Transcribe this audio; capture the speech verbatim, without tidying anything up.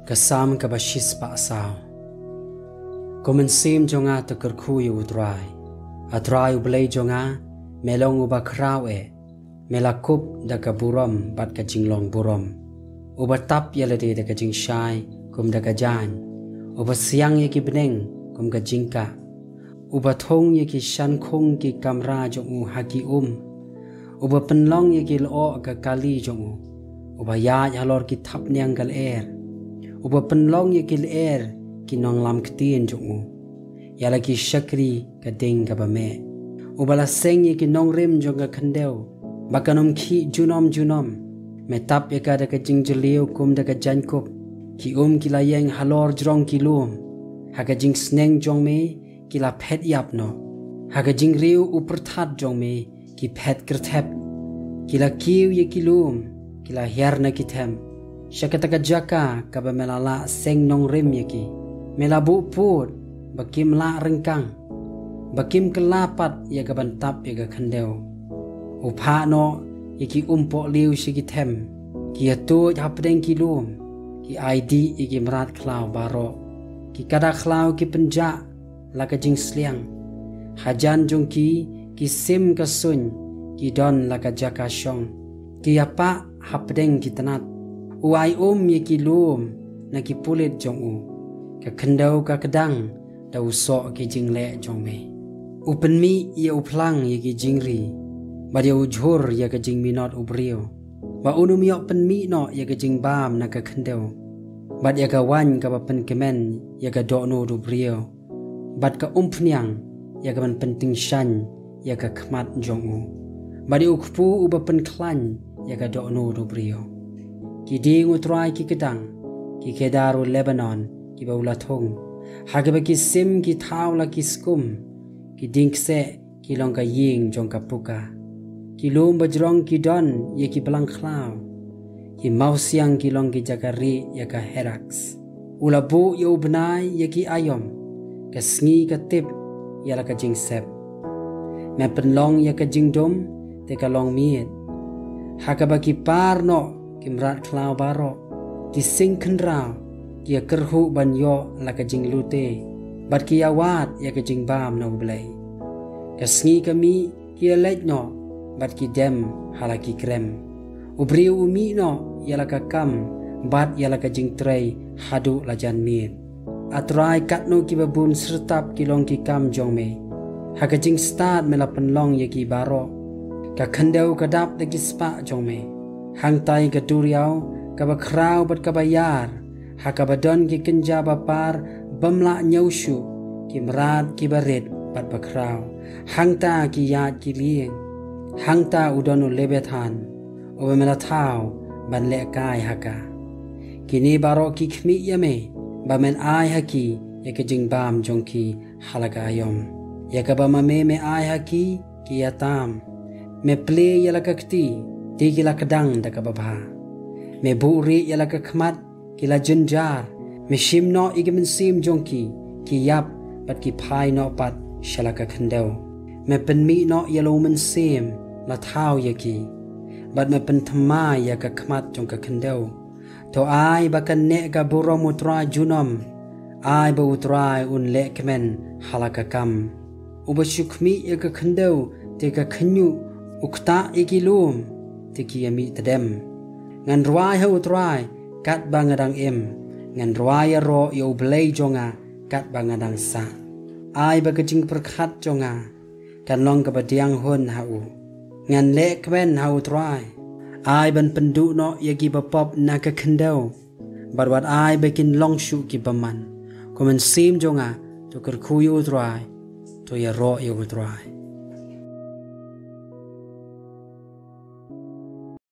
Ka Salm kaba shispah saw. Ko mynsiem jong nga, to kyrkhu ïa U Trai. A Trai U Blei jong nga, me long uba khraw eh. Me la kup da ka burom bad ka jinglong burom. Uba tap ïa lade da ka jingshai kum da ka jaiñ. Uba siang ïa ki bneng kum ka jingkah. Uba thung ïa ki shan khung ki kamra jong u ha ki um. Uba pynlong ïa ki lyoh ka kali jong u. Uba ïaid halor ki thapniang ka lyer. Uba pynlong ïa ki lyer ki nonglam ktien jong u. Ïa la ki shakri ka ding kaba meh. Uba la seng ïa ki nongrim jong ka khyndew. Ba kan ym khih junom junom. Me tap ïa ka da ka jingjylliew kum da ka jaiñkup. Ki um ki la ïeng halor jrong ki lum. Ha ka jingsneng jong me ki la phet ïap noh. Ha ka jingriew u pyrthat jong me ki phet kyrthep. Ki la kiew ïa ki lum, ki la hiar na ki them. Sha kata ka jaka kaba me la lah seng nongrim ïa ki. Me la buh pud, ba kim lah ryngkang. Ba kim kylla pat ïa ka ban tap ïa ka khyndew. U phah noh ïa ki um pohliew sha ki them. Ki ïatuid hapdeng ki lum, ki ai dih ïa ki mrad khlaw baroh. Ki kada khlaw ki pynjah la ka jingsliang. Hajan jong ki, ki sim ka suiñ, ki don la ka jaka shong. Ki ïapah hapdeng ki tnat. U ai um ïa ki lum na ki pulit jong u. Ka khyndew ka kdang da u soh ki jingleh jong me. U pynmih ïa u phlang ïa ki jingri. Bad ïa u jhur ïa ka jingminot u briew. Ba un ym ïoh pynmih noh ïa ka jingbam na ka khyndew. Bad ïa ka waiñ kaba pynkmen ïa ka dohnud u briew. Bad ka umphniang ïa ka ban pyntyngshaiñ ïa ka khmat jong u. Bad ïa u kpu uba pynkhlaiñ ïa ka dohnud u briew. Ki dieng U Trai ki kdang, ki kedar u Lebanon kiba u la thung. Ha kaba ki sim ki thaw la ki skum, ki dieng kseh ki long ka ïing jong ka puka. Ki lum bajrong ki don ïa ki blang khlaw. Ki mawsiang ki long ki jaka rieh ïa ka heraks. U la buh ïa u bnai ïa ki aïom. Ka sngi ka tip ïa la ka jingsep. Me pynlong ïa ka jingdum te ka long miet. Ha kaba ki par noh ki mrad khlaw baroh. Ki sing khynraw ki ïakyrhuh ban ïoh la ka jinglute. Bad ki ïawad ïa ka jingbam na U Blei. Ka sngi ka mih ki ïaleit noh, bad ki dem ha la ki krem. U briew u mih noh ïa la ka kam, bad ïa la ka jingtrei haduh la jan miet. A Trai, katno kiba bun syrtap ki long ki kam jong me. Ha ka jingstad me la pynlong ïa ki baroh. Ka khyndew ka dap da ki spah jong me. Hangtai ka duriaw kaba khraw bad kaba ïar. Ha kaba don ki kynja ba par bym lah ñiew shuh, ki mrad kiba rit bad ba khraw. Hangta ki ïaid ki lieng. Hangta u don u Lebiathan, uba me la thaw ban lehkai ha ka. Kine baroh ki khmih ïa me, ba men ai ha ki ïa ka jingbam jong ki ha la ka aïom. Ïa kaba ma me me ai ha ki, ki ïatam. Me plie ïa la ka kti, te ki la kdang da kaba bha. Me buhrieh ïa la ka khmat, ki la jynjar. Me shim noh ïa ki mynsiem jong ki, ki ïap, bad ki phai noh pat sha la ka khyndew. Me pynmih noh ïa la u mynsiem la thaw ïa ki. Bad me pynthymmai ïa ka khmat jong ka khyndew. To ai ba kan neh ka burom U Trai junom. Ai ba U Trai un lehkmen ha la ka kam. Uba shu khmih ïa ka khyndew te ka khynñiuh, u ktah ïa ki lum te ki ïamih tdem. Ngan rwai ha U Trai katba nga dang im. Ngan rwai ïaroh ïa U Blei jong nga katba nga dang sah. Ai ba ka jingpyrkhat jong nga kan long kaba diang hun ha u. Ngan lehkmen ha U Trai. Ai ban pynduh noh ïa ki bapop na ka khyndew. Bad wat ai ba kin long shuh ki bymman. Ko mynsiem jong nga, to kyrkhu ïa U Trai. To ïaroh ïa U Trai.